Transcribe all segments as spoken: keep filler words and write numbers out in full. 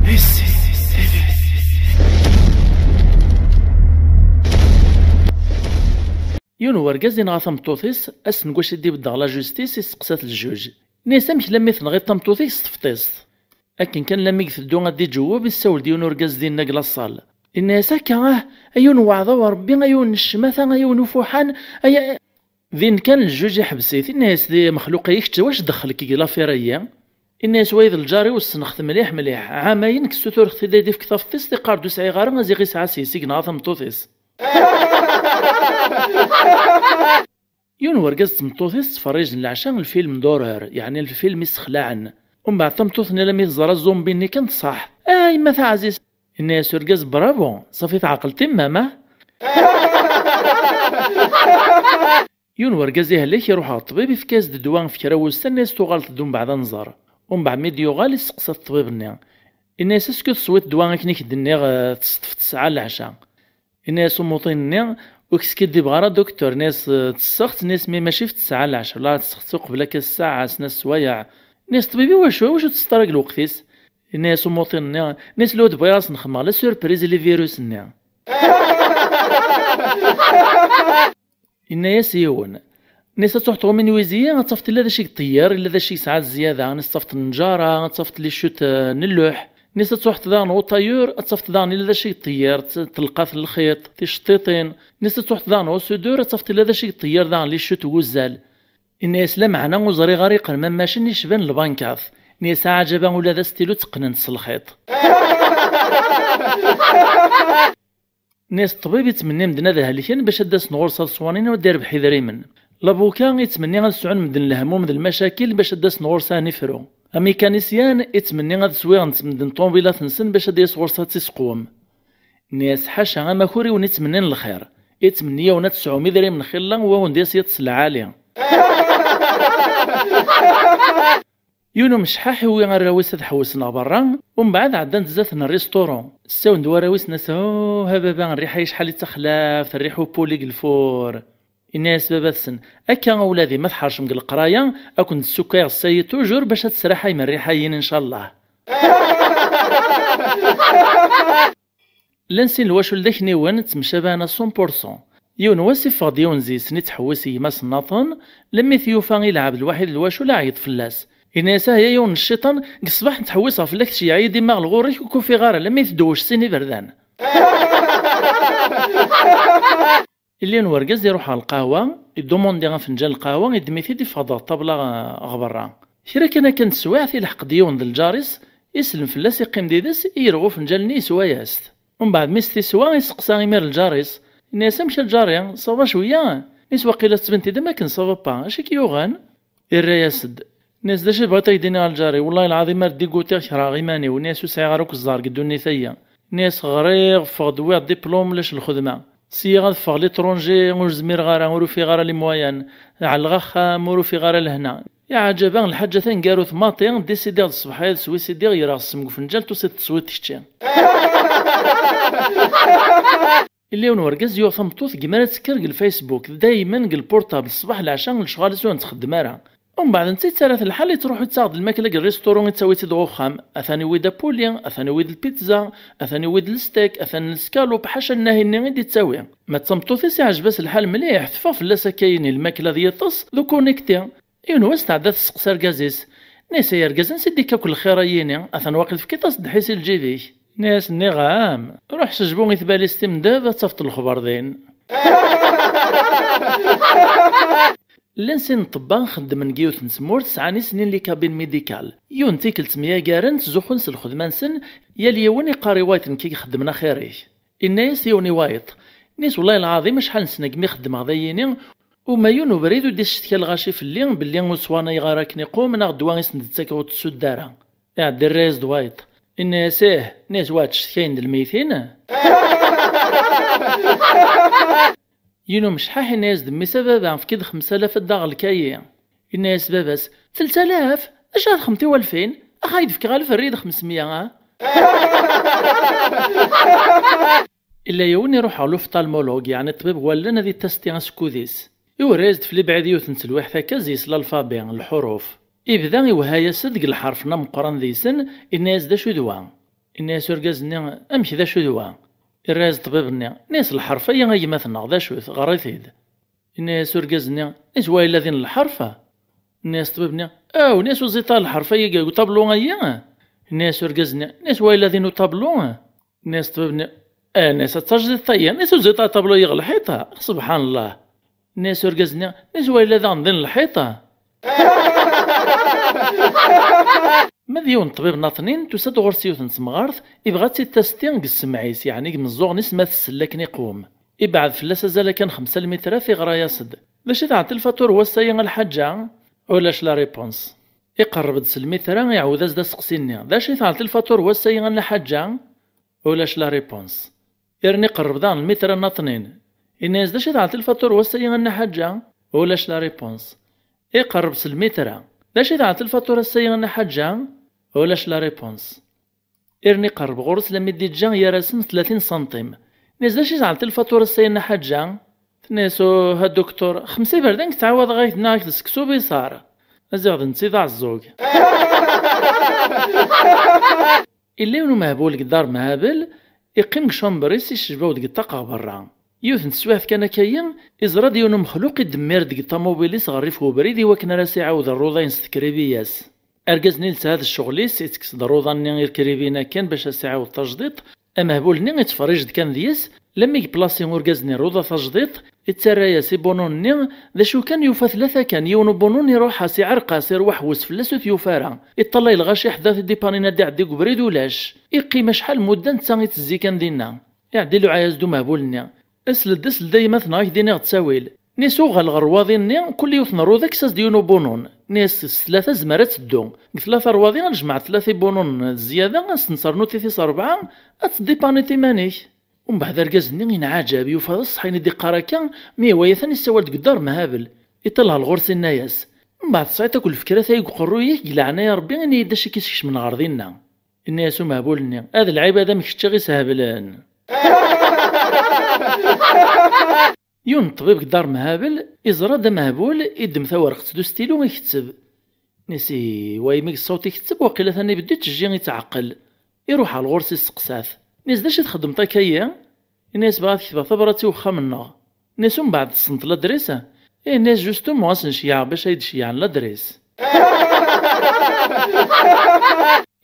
Yiwen n urgaz yenɣa tameṭṭut-is, ass n wacu i d-ibeddeɣ la justice, isteqsa-t ljuj. Inna-yas: "Amek lammi tenɣiḍ tameṭṭut-ik s tefṭist?" Akken kan lammi i iteddu ad d-iǧewweb, issawel-d yiwen urgaz dinna deg laṣal. Inna-yas: "Akka ah, a yiwen weɛḍaw n Rebbi, a yiwen n ccmata, a yiwen ufuḥan, aya." Din kan ljuj iḥbes-it, inna-yas: "Di mexluq-a, kečč wacu dxel-k deg lafir-ayi?" Inna-yas: "Wayi d lǧar-iw, ssneɣ-t mliḥ mliḥ, ɛamayen nekk ssutureɣ-t-id ad d-ifk tafṭist, iqqar-d ur sɛiɣ ara, a ziɣ isɛa s-yes i yenɣa tameṭṭut-is." Yiwen wergaz d tmeṭṭut-is ttferrijen leɛca lfilm d'horreur, yeɛni lfilm issexlaɛen. Umbeɛd tameṭṭut-nni alammi teẓra zombi-nni kan tṣaḥ: "A yemma taɛzizt!" Inna-yas urgaz: "Bravo, ṣafi tɛeqleḍ timmam, ah?" Yiwen wergaz ihlek, iruḥ ɣer ṭṭbib, ifka-yas-d ddwa ɣef kra wussan, inna-yas: "Tuɣaleḍ-d umbeɛd ad nẓer." Umbeɛd mi d-yuɣal, isteqsa-t ṭṭbib-nni. Inna-yas: "Est-ce que teswiḍ ddwa akken i k-d-nniɣ, eh, tesṭef tesɛa leɛca?" Inna-yas umuṭin-nni: "Ur k-skiddibeɣ ara, docteur." Inna-yas: "Eh, ttesseɣ-tt." Inna-yas: "Mi mačči ɣef tesɛa leɛca, la ttesseɣ-tt uqbel akka ssaɛa, sna sswayeɛ." Inna-yas ṭṭbib: "I wacu, i wacu ur tettesseḍ ara deg lweqt-is?" Inna-yas umuṭin-nni, inna-yas: "Lwad bɣiɣ ad s-nxedmeɣ la surprise, les virus-nni." Inna-yas yiwen. Inna-yas: "Ad truḥeḍ ɣur Menuisier, ad tafeḍ illa d acu i yeṭṭeyyer, illa d acu i yesɛa zzyada." Inna-yas: "Ad tafeḍ nnǧara, ad tafeḍ les chutes, eh, n lluḥ." Inna-yas: "Ad truḥeḍ daɣen ɣur tailleur, ad tafeḍ daɣen illa d acu i yeṭṭeyyer, t-, telqat n lxiṭ, ticeṭṭiṭin." Inna-yas: "Ad truḥeḍ daɣen ɣur soudeur, ad tafeḍ illa d acu i yeṭṭeyyer daɣen, les chutes n wuzzal." Inna-yas: "Lameɛna ur ẓriɣ ara iqerman macen icban lbankat." Inna-yas: "Aɛǧaba, ula d astilu tteqqnen-t s lxiṭ." Inna-yas ṭṭbib: "Ittmenni medden ad helken bac ad d-asen ɣur-s ad ṣwanin u ad d-irbeḥ idrimen. Labuka ittmenni ad sɛun medden lehmum d lmacakil bac ad d-asen ɣur-s ad ifru. Amikanisyan ittmenni ad swiɣen medden ṭṭumubilat-nsen bac ad d-yas ɣur-s ad tt-isqwem." Inna-yas: "Ḥaca, amakur i wen-ittmennin lxir. Ittmenni-yawen ad tesɛum idrimen xilla u ad wen-d-yas yiṭes lɛali." Yiwen umecḥaḥ iwwi arraw-is ad ḥewsen ɣer berra, umbeɛd ɛeddan-d zdat n rristuru. Ssawen-d warraw-is, nnan-as: "Oh, a baba, rriḥa-yi acḥal i d taxlaft, rriḥa upuli deg lfur." Inna-yas baba-tsen: "Akka a wladi, ma tḥercem deg leqraya, ad ken-d-ssukkayeɣ ssayi tujur bac ad tesraḥayem rriḥa-yin, incallah." Llan sin lwacul d akniwen, ttemcabahen à cent pour cent. Yiwen wass, iffeɣ-d yiwen zi-sen ittḥewwis i gma-s nnaṭen, lemmi t-yufa ilɛeb d lwaḥid n lwacul, iɛeyyeḍ fell-as. Inna-yas: "Ah ya yiwen n cciṭan, deg ṣṣbeḥ nettḥewwiseɣ fell-ak, tceyyeɛ-iyi-d imma ɣer ɣur-k, ur k-ufiɣ ara, lemmi tedwec sin iberdan." Illi n wergaz iruḥ ɣer lqahwa, idumundi afenǧal n lqahwa, iddem-it-id, iffeɣ-d ɣer ṭṭabla, eh, ɣer berra. Kra kan akka n teswiɛt, ilḥeq-d yiwen d lǧar-is, isellem fell-as, iqqim did-s, irɣa ufenǧal-nni, yeswa-yas-t. Umbeɛd mi s-t-iswa, iseqsa imir lǧar-is, inna-yas: "Amek a lǧar-i, ça va cwiya?" Inna-yas: "Waqila tettbineḍ-id am akken ça va pas, acu i k-yuɣen?" Irra-yas-d, inna-yas: "D acu i tebɣiḍ ad k-d-iniɣ a lǧar-i? Wellah lɛaḍim ar d-iguti ad kerheɣ iman-iw." Inna-yas: "Ur sɛiɣ ara akk ẓẓher deg ddunit-aya." Inna-yas: "Ɣriɣ, ffeɣ-d, wwiɣ diplum, ulac lxedma. Syiɣ ad ffeɣ l'étranger, ur zmireɣ ara, ur ufiɣ ara les moyens. Ɛelleɣ axxam, ur ufiɣ ara lehna. Iɛǧaba n lḥaǧa taneggarut maḍi, décidiɣ-d ṣṣbeḥ-a ad swissidiɣ, greɣ ssem deg ufenǧal, tusiḍ teswiḍ kečči." Illa yiwen wergaz yuɣ tameṭṭut, gma ara tekker deg lfacebook, daymen deg lpurṭabl, ṣṣbeḥ leɛca, lecɣal-is ur nettxeddem ara. Umbeɛd netta yettarra-t lḥal, yettruḥu yettaɣ-d lmakla deg rristuru, yettawi-tt-id ɣer uxxam. Atan yewwi-d apuli, atan yewwi-d lpizza, atan yewwi-d lstek, atan leskalup, ḥaca nnahi-nni i d-yettawi. Ma d tameṭṭut-is iɛjeb-as lḥal mliḥ, teffeɣ fell-as akka-yini lmakla d yiṭes d ukunekti. Yiwen wass tɛedda testeqsa argaz-is. Nna-yas: "Ay argaz, ansi d-ikka akk lxir-ayini? Atan waqil tefkiḍ-as ddḥis i lǧib-ik." Nna-yas: "Nniɣ-am, ruḥ sejbu i tbalizt-im n ddheb, ad tafeḍ lexbar din." Llan sin n ṭṭebba xeddmen deg yiwet n tmurt, sɛan i snin les cabines médicales. Yiwen tikkelt myagaren, ttzuxxun s lxedma-nsen, yal yiwen iqqar i wayeḍ: "Nekk i ixeddmen axir-ik." Inna-yas yiwen i wayeḍ, inna-yas: "Wellah lɛaḍim, acḥal n ssna deg mi xeddmeɣ dayini, uma yiwen ubrid ur d-iccetka lɣaci fell-i belli ur ttwanayeɣ ara akken iqum, neɣ ddwa i sen-d-ttakeɣ ur t-tsudd ara." Iɛedda irra-yas-d wayeḍ, inna-yas: "Ih." Inna-yas: "Wa ttcetkayen d lmeytin?" Yiwen umecḥaḥ inna-yas-d: "Mmi-s a baba, efk-id xemsa alaf ad d-aɣeɣ lkayi." Inna-yas baba-s: "Telt alaf? D acu ara txedmeḍ i walfin? Ax ad k-d-fkeɣ alef, err-iyi-d xemsemya, a?" Illa yiwen iruḥ ɣer l'ophtalmologue, yeɛni ṭṭbib wallen, ad itasti asekkud-is. Iwerra-yas-d fell-i bɛid yiwet n telwiḥt akka, zi-s lalfabi, lḥuruf. Ibda iwehha-yas-d deg lḥerf-nni ameqqran deg-sen, inna-yas-d: "Acu d wa?" Inna-yas urgaz-nni: "Amek, d acu d wa?" Irra-yas ṭṭbib-nni: "Inna-yas lḥerf-agi a gma-tneɣ, d acu-t? Ɣer-it-id." Inna-yas urgaz-nni: "Is wa yella din lḥerf?" Inna-yas ṭṭbib-nni: "Aw, inna-yas uẓiṭ-a lḥerf-agi deg uṭablu-agi?" Inna-yas urgaz-nni: "Inna-yas wa yella din uṭablu?" Inna-yas ṭṭbib-nni: "Ah, inna-yas ad tajdiṭ-agi, inna-yas uẓiṭ-a aṭablu-agi ɣer lḥiṭ-a, subḥan llah." Inna-yas urgaz-nni: "Inna-yas wa yella daɣen din lḥiṭ?" Ma d yiwen n ṭṭbib naṭnin, tusa-d ɣur-s yiwet n temɣart, ibɣa ad tt-id-tasti deg ssemɛ-is, yeɛni deg imeẓẓuɣen-is ma tsell akken iqwem. Ibɛed fell-as azal akka n xemsa lmitrat, iɣra-yas-d: "D acu i tɛeṭṭi lfaṭur n wass-agi a lḥaǧa?" Ulac la réponse. Iqerreb-d s lmitra, iɛawed-as-d aseqsi-nni: "D acu i tɛeṭṭi lfaṭur n wass-agi a lḥaǧa?" Ulac la réponse. Irni iqerreb daɣen lmitra naṭnin. Inna-yas: "D acu i tɛeṭṭi lfaṭur n wass-agi a lḥaǧa?" Ulac la réponse. Iqerreb s lmitra: "D acu i tɛeṭṭi lfaṭur ass-agi a lḥaǧa?" Ulac la réponse. Irni iqerreb ɣur-s lammi d-iǧǧa gar-asen tlatin santim. Inna-yas: "D acu i tɛeṭṭi lfaṭur ass-agi a lḥaǧa?" Tenna-yas: "Uh, a duktur, xemsa iberdan i ttɛawadeɣ-ak-d nniɣ-ak-d sseksu biṣar." Aziɣ d netta i d aɛeẓẓug. Illa yiwen umehbul deg ddar Mhabel, iqqim deg chambre-is, icejbaw deg ṭṭaq ɣer berra. Yiwet n teswiɛt kan akka-yi, iẓra-d yiwen umexluq idemmir-d deg ṭamubil-is ɣer rrif n ubrid i wakken ara s-iɛawed rruḍa-ines tekribi-yas. Argaz-nni yelsa-d ccɣel-is, ittekkes-d rruḍa-nni irkribin akken bac a s-iɛawed tajdiṭ. Amehbul-nni ittferrij-d kan deg-s, lammi yeplasi urgaz-nni rruḍa tajdiṭ, ittarra-yas ibunun-nni. D acu kan, yufa tlata kan, yiwen ubunun iruḥ-as, iɛerq-as, iruḥ wes fell-as, ur t-yufi ara. Iṭṭalay lɣaci ḥda tidipanin ad d-iɛeddi deg ubrid, ulac. Iqqim acḥal n mudda netta itezzi kan dinna. Iɛeddi iluɛa-yas-d umehbul-nni: "Sel-d, sel-d a yemma-tneɣ, ad k-d-iniɣ ttawil." Inna-yas: "Uɣal ɣer rwaḍi-nni, kul yiwet n rruḍa kkes-as-d yiwen ubunun." Inna-yas: "S tlata zemmer ad teddu. Deg tlata rrwaḍi ad nejmeɛ tlata ibunun d zzyada, ad sen-ternuḍ titis rebɛa, ad teddipaniḍ iman-ik." Umbeɛd argaz-nni inɛaǧab, yufa d ṣṣeḥ ayen i d-iqqar akka, mi iwaya atan yessawal deg ddar Mhabel. Iṭalɛel ɣur-s inna-yas: "Mbeɛd tesɛiḍ akk lfekrat-agi deg uqerruy-ik, deg leɛnaya n Rebbi, ini-yi-d acu i k-iskecmen ɣer dinna." Inna-yas umehbul-nni: "Ad lɛibad amek kečč i ɣ-isheblen." Yiwen n ṭṭbib deg ddar Mhabel iẓra-d amehbul, iddem tawerqet d ustilu, iketteb. Inna-yas: "Wa imi ṣṣut iketteb, waqila atan ibeddu ittejji, itɛeqqel." Iruḥ ɣer ɣur-s, isteqsa-t. Inna-yas: "D acu i txeddmeḍ akka-yi?" Inna-yas: "Bɣiɣ ad ketbeɣ tabrat i uxxam-nneɣ." Inna-yas: "Umbeɛd tessneḍ ladris?" Inna-yas: "Justement, ad s-n-ceyyɛeɣ bac ay d-ceyyɛen ladris."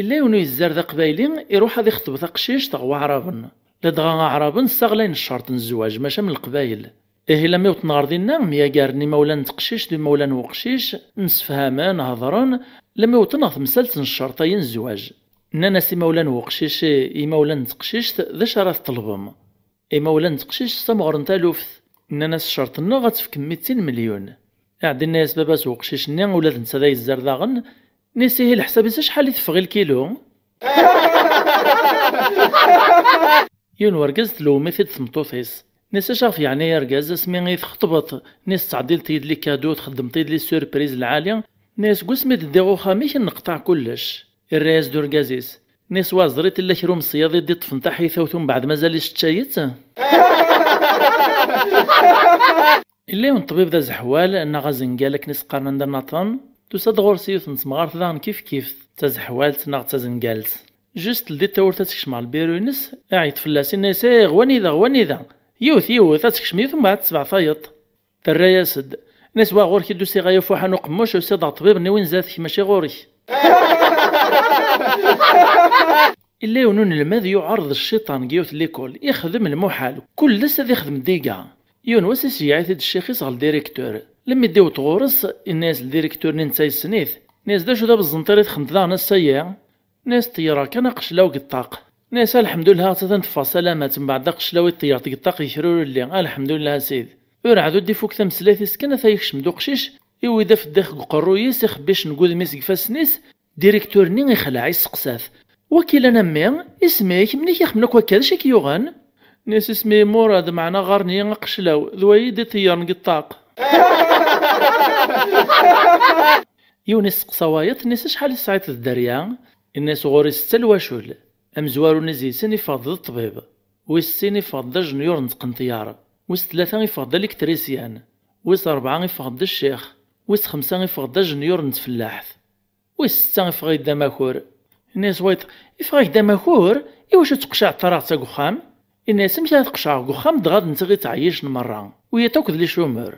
Illa yiwen uyezzar d aqbayli, iruḥ ad ixeṭeb taqcict ɣer waɛraben. Ladɣa aɛraben ssaɣlayen ccerṭ n zzwaǧ, maca am leqbayel. Ihi, lammi wwḍen ɣer dinna, myagaren imawlan n teqcict d imawlan n uqcic, msefhamen, hedren, lammi wwḍen ɣer temsalt n ccerṭ-ayi n zzwaǧ. Nnan-as imawlan n uqcic i imawlan n teqcict: "D acu ara tṭelbem?" Imawlan n teqcict ssamɣren taluft. Nnan-as: "Ccerṭ-nneɣ ad tefkem mitin melyun." Iɛeddi inna-yas baba-s n uqcic-nni, ula d netta d ayezzar daɣen, inna-yas: "Ihi leḥsab-is acḥal i teffeɣ i lkilu?" Yiwen wergaz tlewwem-it-id tmeṭṭut-is. Inna-yas: "Acu ɣef yeɛni ay argaz, asmi i txeṭbeḍ, inna-yas, tettɛeddileḍ-iyi-d les cadeaux, txeddmeḍ-iyi-d les surprises lɛali, inna-yas, seg wasmi d-ddiɣ uxxam-ik neqṭeɛ kullec." Irra-yas-d urgaz-is. Inna-yas: "Wa ẓriḍ illa kra umeṣyaḍ i d-iṭṭfen taḥitawt umbeɛd mazal iceččay-itt?" Illa yiwen ṭṭbib d azeḥwal neɣ azengal akken i s-qqaren anda nnaṭen, tusa-d ɣur-s yiwet n temɣart daɣen kif kif, d tazeḥwalt neɣ d tazengalt. Just teldi-d tawwurt ad tekcem ɣer lbiru-ines, iɛeyyeḍ fell-as, inna-yas: "Eh, ɣwanida, ɣwanida! Yiwet, yiwet, ad tekcem yiwet, umbeɛd ad tesbeɛtayeḍ." Terra-yas-d. Inna-yas: "Wa, ɣur-k i d-usiɣ ay afuḥan uqemmuc, usiɣ-d ɣer ṭṭbib-nni wi nezdat kemm, mačči ɣur-k." Illa yiwen unelmad yuɛer d cciṭan deg yiwet n likul, ixdem lmuḥal, kulles ad ixdem ddiga. Yiwen wass iseyyeɛ-it-id ccix-is ɣer ldirektur. Lemmi d-iwweḍ ɣur-s, inna-yas ldirektur-nni netta yessen-it. Inna-yas: "D acu d abeẓẓenṭir i texdmeḍ daɣen ass-agi?" Inna-yas: "Ṭeyyreɣ kan aqeclaw deg ṭṭaq." Inna-as: "Alḥemdullah, atan teffeɣ salamat." Mbeɛd aqeclaw iṭeyyer deg ṭṭaq yekrurelli. "Alḥemdullah a sid." Urɛad ur d-ifuk tameslayt-is kan, ata yekcem-d uqcic, iwi-d afeddix deg uqerruy-is, ixebbic deg udem-is deg ifassen-is. Direktur-nni ixleɛ, isteqsa-t: "Wakil a mmi, isem-ik, mni k-ixemen akk akka, d acu i k-yuɣen?" Inna-as: "Isem-iw Murad, meɛna ɣɣaren-iyi aqeclaw, d wayi i d-iteyyren deg ṭṭaq." Yiwen isteqsa wayeḍ, inna-as: "Acḥal i tesɛiḍ d dderya?" Inna-as: "Ɣur-i setta lwacul." Amezwaru-nni zi-sen iffeɣ-d d ṭṭbib. Wis sin iffeɣ-d d ajenyur n tqenṭyar. Wis tlata iffeɣ-d d aliktrisyan. Wis rebɛa iffeɣ-d d ccix. Wis xemsa iffeɣ-d d ajenyur n tfellaḥt. Wis setta iffeɣ-d d amakur. Yenna-yas wayeḍ: "Iffeɣ-ak-d amakur, iwacu tettqecɛeḍ tareɣt-a deg uxxam?" Yenna-yas: "Amek ara tqecɛeɣ deg uxxam, dɣa d netta i ttɛeyyicen merra, wiyaḍ akk d licumer."